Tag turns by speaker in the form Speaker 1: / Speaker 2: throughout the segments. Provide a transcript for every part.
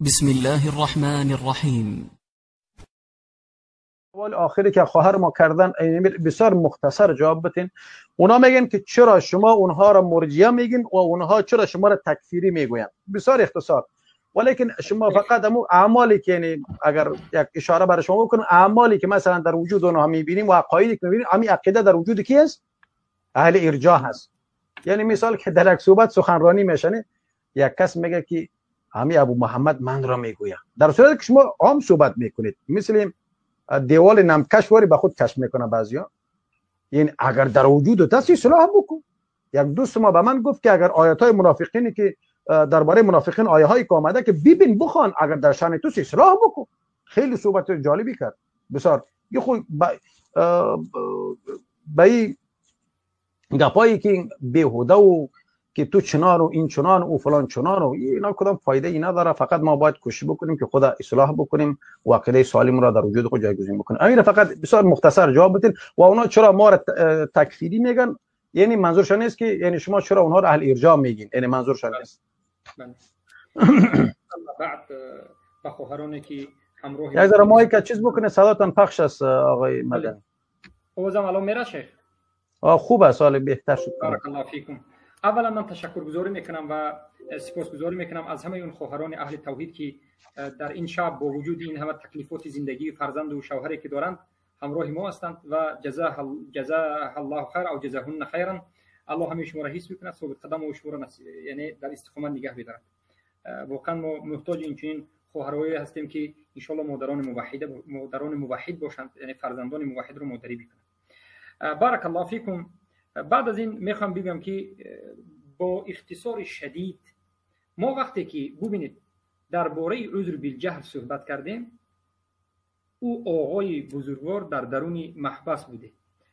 Speaker 1: بسم الله الرحمن الرحیم.
Speaker 2: سوال آخری که خواهر ما کردن بسیار مختصر جواب بتین. اونا میگن که چرا شما اونها را مرجئه میگین و اونها چرا شما را تکفیری میگوین. بسیار اختصار، ولیکن شما فقط امو اعمالی که یعنی اگر یک اشاره برای شما بکنم، اعمالی که مثلا در وجود اونها میبینیم و عقایدی که میبینیم، همین عقیده در وجود کی است؟ اهل ارجاع هست. یعنی مثال که در یک صحبت سخنرانی میشنه، یک کس میگه که همی ابو محمد من را میگوید، در صورتی که شما عام صحبت میکنید، مثل دیوال نمکش واری به خود کش میکنه بعضیا. یعنی اگر در وجود دستی صلاح بکن. یک دوست ما به من گفت که اگر آیات های منافقینی که درباره منافقین آیه هایی که آمده که ببین بخوان، اگر در شأن تو اصلاح بکن. خیلی صحبت جالبی کرد. بسیار یه خو با این گپایی که بیهوده و که تو چنان و این چنان و فلان چنان و اینا کدام فایده ای نداره. فقط ما باید کوشش بکنیم که خدا اصلاح بکنیم و عقیده سالم را در وجود خود جایگزین بکنیم. امیر فقط بسیار مختصر جواب بدین. و اونا چرا ما را تکفیری میگن؟ یعنی منظورشان نیست که یعنی شما چرا اونها را اهل ارجاع میگین، یعنی منظورشان نیست.
Speaker 3: بله. بعد با خواهرانی که همراه
Speaker 2: یک ذره مایک چیز بکنه، صداتون پخش است آقای مدنی.
Speaker 3: آوازم الان میره شیخ؟
Speaker 2: خوب است، حال بهتر شد.
Speaker 3: بارک الله فیکم. اولا من تشکرگزاری میکنم و سپاسگزاری میکنم از همه اون خواهران اهل توحید که در این شب با وجود این همه تکلیفات زندگی فرزند و شوهری که دارند همراه ما هستند و جزاه الله خیر او جزاهن خیرا. الله همه شما را حفظ بکنه، ثابت قدم و شما را یعنی در استقامت نگه بدارد. واقعا ما محتاج این چنین خواهرایی هستیم که ان شاء الله مادران موحد باشند، یعنی فرزندان موحد رو مادری بکنند. بارک الله فیکم. بعد از این میخوام بگم که با اختصار شدید ما وقتی که ببینید درباره عذر بالجهل صحبت کردیم، او آقای بزرگوار در درون محبس بوده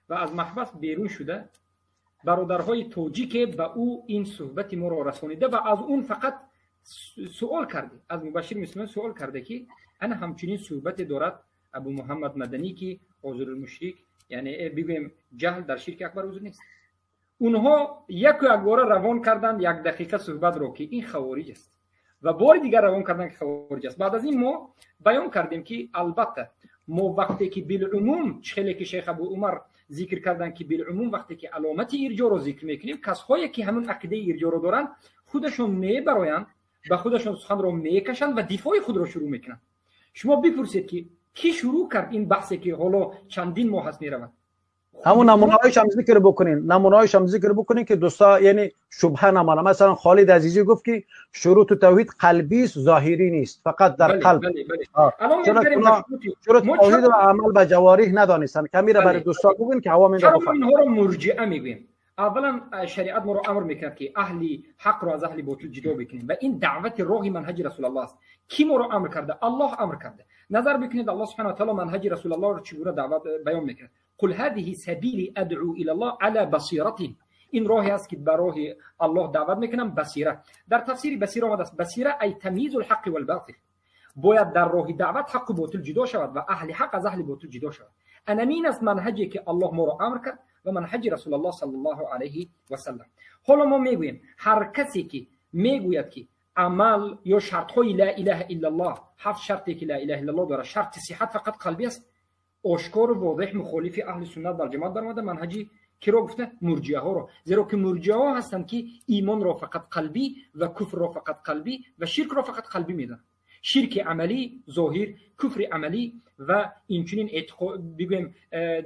Speaker 3: و از محبس بیرون شده، برادرهای تاجیک به او این صحبت ما را رسانیده و از اون فقط سوال کرده، از مبشر مسلمان سوال کرده که انا همچنین صحبت دارد ابو محمد مدنی که عذر المشرک، یعنی بگویم جهل در شرک اکبر عذر نیست. اونها یک و یک باره روان کردند یک دقیقه صحبت رو که این خوارج است و بار دیگر روان کردند که خوارج است. بعد از این ما بیان کردیم که البته ما وقتی که بالعموم چخلی که شیخ ابو عمر ذکر کردن که بالعموم وقتی که علامت ارجاع رو ذکر میکنیم، کسایی که همون عقیده ارجاع رو دارن خودشون میبرایند و خودشون سخن رو میکشند و دفاع خود رو شروع میکنن. شما بپرسید که کی شروع کرد این بحثی که حالا چندین ماه هست میرود؟
Speaker 2: همون نمونه‌هایش هم ذکر بکنین، نمونه‌هایش هم ذکر بکنین که دوستا یعنی شبهه نمانه. مثلا خالد عزیزی گفت که شروط توحید قلبی است، ظاهری نیست، فقط در قلب.
Speaker 3: بله بله.
Speaker 2: شروط توحید و عمل به جوارح ندانستن. کمی را برای دوستا بگین که عوام این را بفهمن.
Speaker 3: اینها را مرجئه میگوییم. اولا شریعت ما را امر میکرد که اهل حق را از اهل باطل جدا بکنیم و این دعوت راه منهج رسول الله است. کی ما را امر کرده؟ الله امر کرده. نظر بکنید الله سبحانه و تعالی منهج رسول الله را چگونه دعوت بیان میکرد. قل هذه سبیلی ادعو الی الله علی بصیرت. این راهی است که برای الله دعوت میکنم، بصیره. در تفسیر بصیره آمده است، بصیره ای تمییز الحق والباطل. باید در راه دعوت حق و باطل جدا شود و اهل حق از اهل باطل جدا شود. انمین است منهجی که الله ما را امر کرد و منهج رسول الله صلی الله علیه و سلم. حالا ما میگوییم هر کسی که میگوید که عمل یا شرط های لا اله الا الله، هفت شرطی که لا اله الا الله داره، شرط صحت فقط قلبی است، آشکار و واضح مخالف اهل سنت و جماعت برآمده. منهجی کی را گفته؟ مرجئه ها را. زیرا که مرجئه ها هستند که ایمان را فقط قلبی و کفر را فقط قلبی و شرک را فقط قلبی میدانند. شرک عملی ظاهر، کفر عملی و اینچنین بگویم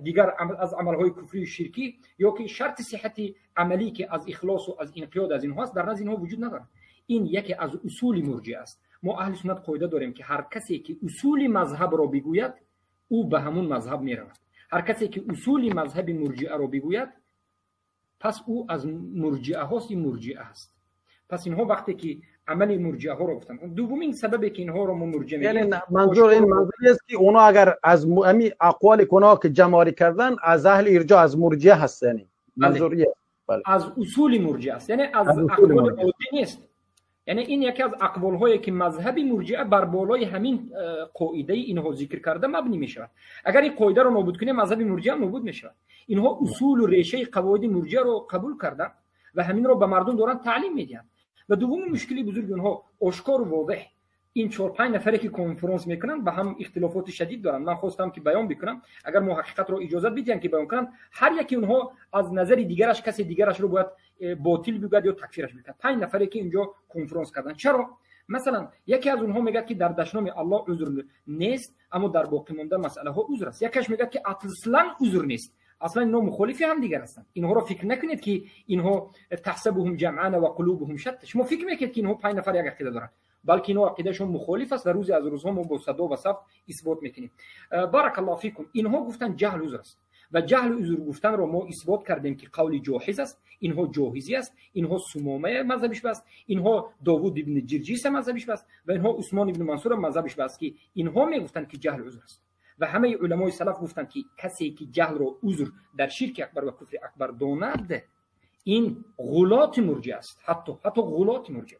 Speaker 3: دیگر از عملهای کفری و شرکی یا که شرط صحت عملی که از اخلاص و از انقیاد از اینها است در نزد اینها وجود ندارد. این یکی از اصول مرجئه است. ما اهل سنت قاعده داریم که هر کسی که اصول مذهب را بگوید او به همون مذهب میرود. هر کسی که اصول مذهب مرجئه را بگوید پس او از مرجئه هاست، این مرجئه است. پس اینها وقتی که عمل مرجئه ها رو گفتم. دومین سببی که اینها رو ما مرجئه میگیم،
Speaker 2: یعنی منظور این منظور است که اونا اگر از امی اقوال کنا که جمع کردن از اهل ارجاع از مرجئه هست، یعنی منظور
Speaker 3: بله. از اصول مرجئه است، یعنی از اقوال عادی نیست. یعنی این یکی از اقوال هایی که مذهب مرجئه بر بالای همین قاعده اینها ذکر کرده مبنی می شود. اگر این قاعده رو نابود کنیم مذهب مرجئه نابود می شود. اینها اصول و ریشه قواعد مرجئه رو قبول کردن و همین رو به مردم دارن تعلیم میدن. و دوم مشکلی بزرگ اونها آشکار و واضح Ин 4-5 нафаре ки конференс мекунанд, ба ҳам ихтилофоти шадид доранд. Ман хостам ки баён бикунам, агар мо ҳақиқатро иҷозат бидиҳем ки баён кунанд, ҳар яке онҳо аз назари дигараш касе дигарашро бояд ботил бигӯяд ё такфираш бикунад. 5 нафаре ки инҷо конференс карданд. Чаро? Масалан, яке аз онҳо мегӯяд, ки дар дашноми Аллоҳ узр нест, аммо дар боқӣ монда масъалаҳо узр аст. Якеш мегӯяд, ки аслан узр нест. Аслан инҳо мухолифи ҳамдигар ҳастанд. Инҳоро фикр накунед, ки инҳо تحسبهم جمعا وقلوبهم شتى. Шумо фикр мекунед, ки инҳо 5 нафар як ақида доранд, балки инҳо ақидаашон мухолиф аст ва рӯзе аз рӯзҳо мо бо садо ва сафт исбот мекунем. بارك الله فيكم. Инҳо гуфтанд, ҷаҳл узр аст ва ҷаҳл узр гуфтанро мо исбот кардем, ки қавли ҷоҳиз аст. Инҳо ҷоҳизӣ аст, инҳо Сумомая мазҳабиш аст, инҳо Довуд ибни Ҷирҷиса мазҳабиш аст ва инҳо Усмон ибни Мансура мазҳабиш аст, ки инҳо мегуфтанд, ки ҷаҳл узр аст. Ва ҳамаи уламои салаф гуфтанд, ки касе ки ҷаҳлро узр дар ширки акбар ва куфри акбар донад, ин ғулоти мурҷиа аст, ҳатто ғулоти мурҷиа,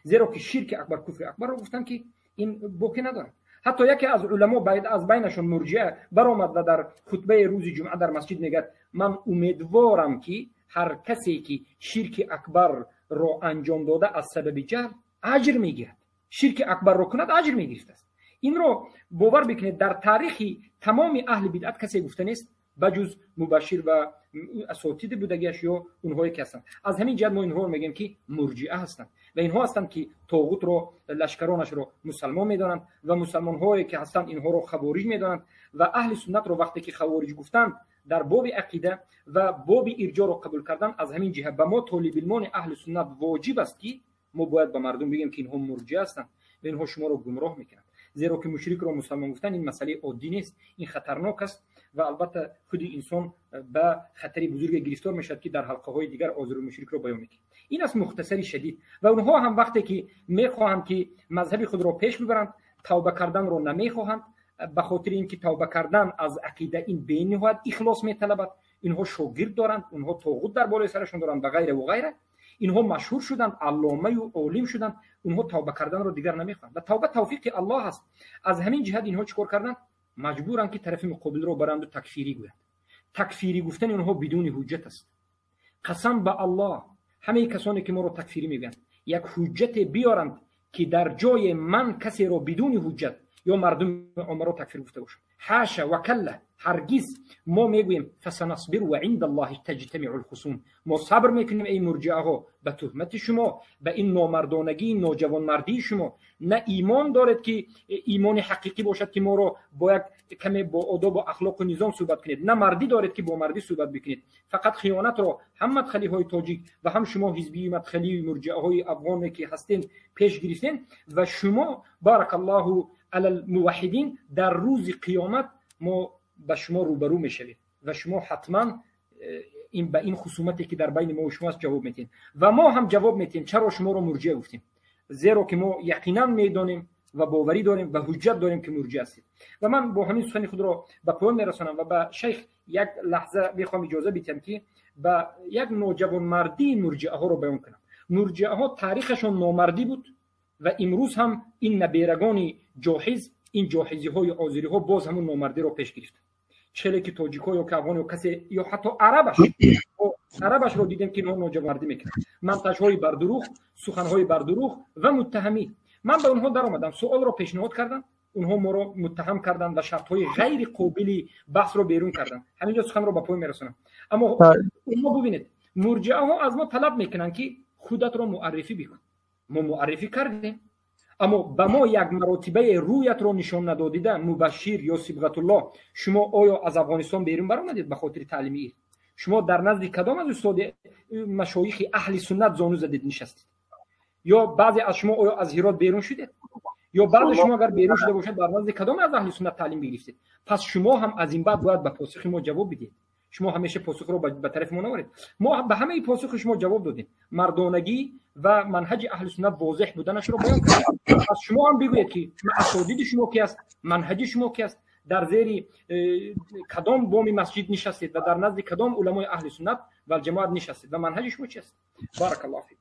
Speaker 3: зеро ки ширки акбар, куфри акбарро гуфтанд, ки ин боқӣ надорад. Ҳатто яке аз уламо аз байнашон мурҷиа баромад ва дар хутбаи рӯзи ҷумъа дар масҷид мегӯяд: ман умедворам, ки ҳар касе ки ширки акбарро анҷом дода аз сабаби ҷаҳл, аҷр мегирад. Ширки акбарро кунад, аҷр мегирифтааст. Инро бовар бикунед, дар таърихи тамоми аҳли бидъат касе гуфта нест, ба ҷуз Мубашир ва асотиди будагиаш ё онҳое ки ҳастанд. Аз ҳамин ҷиҳат мо инҳоро мегӯем, ки мурҷиа ҳастанд ва инҳо ҳастанд, ки тоғутро, лашкаронашро мусалмон медонанд ва мусалмонҳое ки ҳастанд, инҳоро хавориҷ медонанд. Ва аҳли суннатро вақте ки хавориҷ гуфтанд дар боби ақида ва боби ирҷоро қабул кардан, аз ҳамин ҷиҳат ба мо, толибилмони аҳли суннат, воҷиб аст, ки мо бояд ба мардум бигӯем, ки инҳо мурҷиа ҳастанд ва инҳо шуморо гумроҳ мекунанд, зеро ки мушрикро мусалмон гуфтан ин масъалаи оддӣ нест, ин хатарнок аст ва албатта худи инсон ба хатари бузурге гирифтор мешавад, ки дар ҳалқаҳои дигар озури мушрикро баён мекунад. Ин аст мухтасари шадид. Ва онҳо ҳам вақте ки мехоҳанд, ки мазҳаби худро пеш бибаранд, тавба карданро намехоҳанд, ба хотири ин ки тавба кардан аз ақида ин бениҳоят ихлос металабад. Инҳо шогирд доранд, онҳо тоғут дар болои сарашон доранд ва ғайра ва ғайра. Инҳо машҳур шуданд, алломаю олим шуданд, онҳо тавба карданро дигар намехоҳанд ва тавба тавфиқи Аллоҳ аст. Аз ҳамин ҷиҳат инҳо чӣ кор карданд? Маҷбуранд, ки тарафи муқобилро баранду такфирӣ гӯянд. Такфирӣ гуфтани онҳо бидуни ҳуҷҷат аст. Қасам ба Аллоҳ, ҳамаи касоне ки моро такфирӣ мегӯянд, як ҳуҷҷате биёранд, ки дар ҷои ман касеро бидуни ҳуҷҷат ё мардуми омаро такфир гуфта бошад. حاشا وكلا, ҳаргиз. Мо мегӯем: فسنصبر وعند الله تجتمع الخصوم. Мо сабр мекунем, эй мурҷиаҳо, ба туҳмати шумо, ба ин номардонагии ноҷавонмардии шумо. На имон доред, ки имони ҳақиқӣ бошад, ки моро бо як каме бо одобу ахлоқу низом суҳбат кунед, на мардӣ доред, ки бо мардӣ суҳбат бикунед. Фақат хиёнатро ҳам мадхалиҳои тоҷик ва ҳам шумо, ҳизбии мадхалии мурҷиаҳои афғоне ки ҳастен, пеш гирифтен. Ва шумо, بارك الله على الموحدين, дар рӯзи қиёмат мо ба шумо рӯбарӯ мешавем ва шумо ҳатман ин ба ин хусумате ки дар байни мо шумо аст, ҷавоб медиҳем ва мо ҳам ҷавоб медиҳем, чаро шуморо мурҷиа гуфтем, зеро ки мо яқинан медонем ва боварӣ дорем ва ҳуҷҷат дорем, ки мурҷиа ҳастед. Ва ман бо ҳамин сухани худро ба поён мерасонам ва ба шайх як лаҳза мехоҳам иҷоза бидиҳам, ки ба як ноҷавонмардии мурҷиаҳоро баён кунам. Мурҷиаҳо таърихашон номардӣ буд ва имрӯз ҳам ин наберагони ҷоҳиз, ин ҷоҳизиҳои озириҳо боз ҳамун номардиро пеш гирифтанд. Челе ки тоҷикҳо ё ки афғон ё касе ё ҳатто арабашро дидем, ки инҳо ноҷавонмардӣ мекунанд, монтажҳои бардурӯғ, суханҳои бардурӯғ ва муттаҳамӣ. Ман ба онҳо даромадам, суолро пешниҳод кардам, онҳо моро муттаҳам карданд ва шартҳои ғайри қобили баҳсро берун карданд. Ҳаминҷо суханро ба поён мерасонам. Аммо онҳо, бубинед, мурҷиаҳо аз мо талаб мекунанд, ки худатро муаррифӣ бикун. Мо муаррифӣ кардем, аммо ба мо як маротибаи рӯятро нишон надодида. Мубашшир ё Сибғатуллоҳ, шумо оё аз Афғонистон берун баромадед ба хотири таълими илм? Шумо дар назди кадом аз устоди машоихи аҳли суннат зону задед, нишастед? Ё баъзе аз шумо оё аз Ҳирот берун шудед? Ё баъзе шумо агар берун шуда бошад, дар назди кадом аз аҳли суннат таълим бигирифтед? Пас шумо ҳам аз ин баъд бояд ба посухи мо ҷавоб бидиҳед. Шумо ҳамеша посухро ба тарафи мо наоред. Мо ба ҳамаи посухи шумо ҷавоб додем, мардонагӣ ва манҳаҷи аҳли суннат возеҳ буданашро баён кардем. Пас шумо ҳам бигӯед, ки асотиди шумо ки аст, манҳаҷи шумо ки аст, дар зери кадом боми масҷид нишастед ва дар назди кадом уламои аҳли суннат валҷамоат нишастед ва манҳаҷи шумо чи аст. بارك الله فيك.